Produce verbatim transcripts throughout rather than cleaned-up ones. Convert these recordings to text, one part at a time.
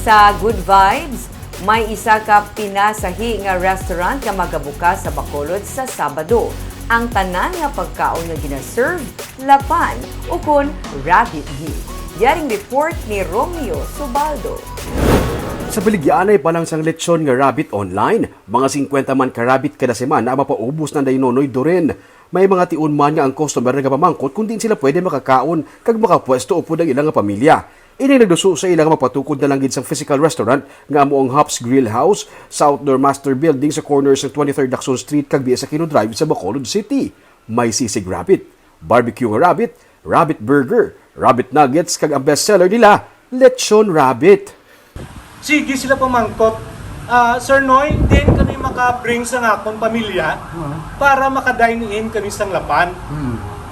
Sa Good Vibes, may isa ka pinasahi nga restaurant nga magabukas sa Bacolod sa Sabado. Ang tanan nga pagkaon nga gina-serve, lapan ukon rabbit meat. Yaring report ni Romeo Subaldo. Sa baligyaanay pa lang sang lechon nga rabbit online, mga singkwenta man ka rabbit kada semana ang mapaubos na, Day Nonoy Doren. May mga tion man nga ang customer nagapamangkot kung diin sila pwede makakaon kag makapwesto upod ang ilang pamilya. Ini nagduso sa ila nga magpatukod na lang gid sang physical restaurant nga amo ang Hops Grill House sa outdoor master building sa corner sa twenty-third Lacson Street kag Vieques Aquino Drive sa Bacolod City. May sisig rabbit, barbecue nga rabbit, rabbit burger, rabbit nuggets, kag ang best seller nila, lechon rabbit. Sige sila pamangkot, "Ah, Sir Noy, diin kami maka-bring sa akon pamilya para maka-dine in kami sang Lapan?"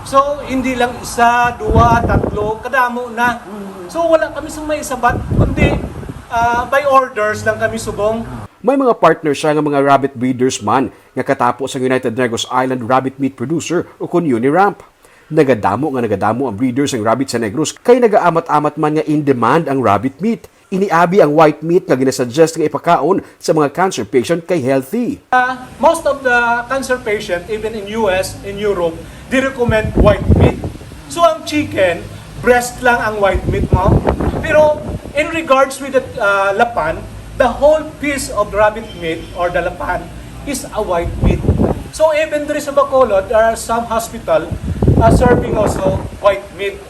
So, hindi lang isa, duwa, tatlo, kadamo na. So, wala kami sang maisabat, kundi, ah, by orders lang kami subong. May mga partner siya nga mga rabbit breeders man nga katapo sa United Negros Island Rabbit Meat Producer ukon UNIRAMP. Nagadamo nga nagadamo ang breeders sang rabbit sa Negros kay nagaamat-amat man nga in demand ang rabbit meat. Ini abi ang white meat nga ginasuggest nga ipakaon sa mga cancer patient kay healthy. Uh, most of the cancer patient, even in U S, in Europe, they recommend white meat. So ang chicken, breast lang ang white meat mo. Pero in regards with the uh, lapan, the whole piece of rabbit meat or the lapan is a white meat. So even there is a Bacolod, there are some hospital uh, serving also white meat.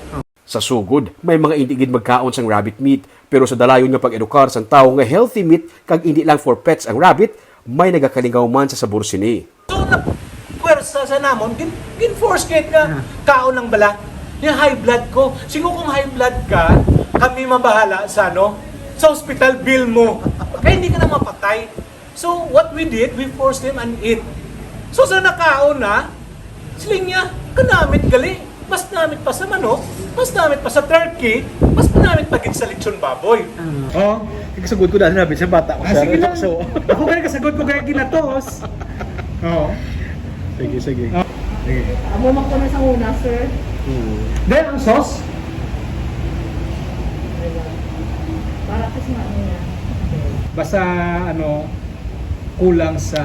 Sa sugod, may mga indi gid magkaon sang rabbit meat, pero sa dalayon nga pag-edukar sang tawo nga healthy meat kag indi lang for pets ang rabbit, may nagakalingaw man sa sabor sini. So, na pwersa sa namon, gin, gin-force gid nga kaon lang bala. Yung high blood ko. Siguro kung high blood ka, kami mabahala sa ano, sa hospital bill mo. Kaya hindi ka na mapatay. So, what we did, we forced him and eat. So, sa nakaon na, siling niya, "Kanamit gali. Mas namit pa sa manok, mas namit pa sa turkey, mas namit pa gid sa lechon baboy." Oh, kasagod ko dati, sabi sa bata ko. Ah, sige lang. Ako kaya kasagod ko kaya ginatos. Oo. Sige, sige. Ah, sige. Amo man ko na sa una, sir. Hmm. Then, ang sauce? Para kasi nga niya. Basta, ano, kulang sa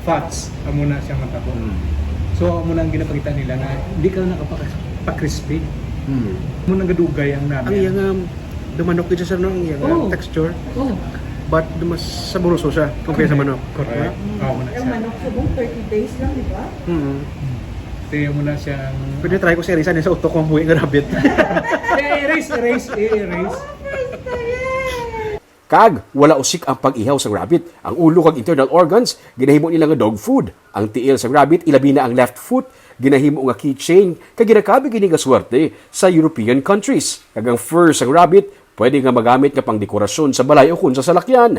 fats, amo na siya matabo. Mm. So, amo na ang ginapakita nila na hindi ka nakapaka-, pa-crispy. Mm. Amo nang gadugay ang namin. Ang iyang, um, dumanok dito, sir, no? Ang iyang, um, texture. Oh. But mas saboroso siya compare sa manok. Correct. Diba? Oo, muna siya. Ang manok, subong thirty days lang, di ba? Mm. Kaya mo na siyang... Pwede try ko si Risa sa utok kong buhi nga rabbit. Eh, erase, erase, eh, erase. Kag wala usik ang pag-ihaw sang rabbit. Ang ulo kag internal organs ginahimo nila nga dog food. Ang tiil sang rabbit, ilabi na ang left foot, ginahimo nga keychain, kag ginakabig ini nga swerte sa European countries. Kag ang fur sang rabbit pwede nga magamit nga pangdekorasyon sa balay ukon sa salakyan.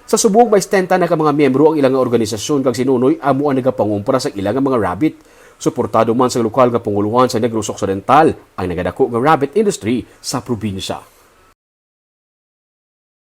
Sa subong, may setenta na ka mga miyembro ang ila nga organisasyon, kag si Nonoy amo ang nagapangumpra sa ila nga mga rabbit. Suportado man sa lokal nga pangulohan sa Negros Occidental ang nagadako nga rabbit industry sa probinsya.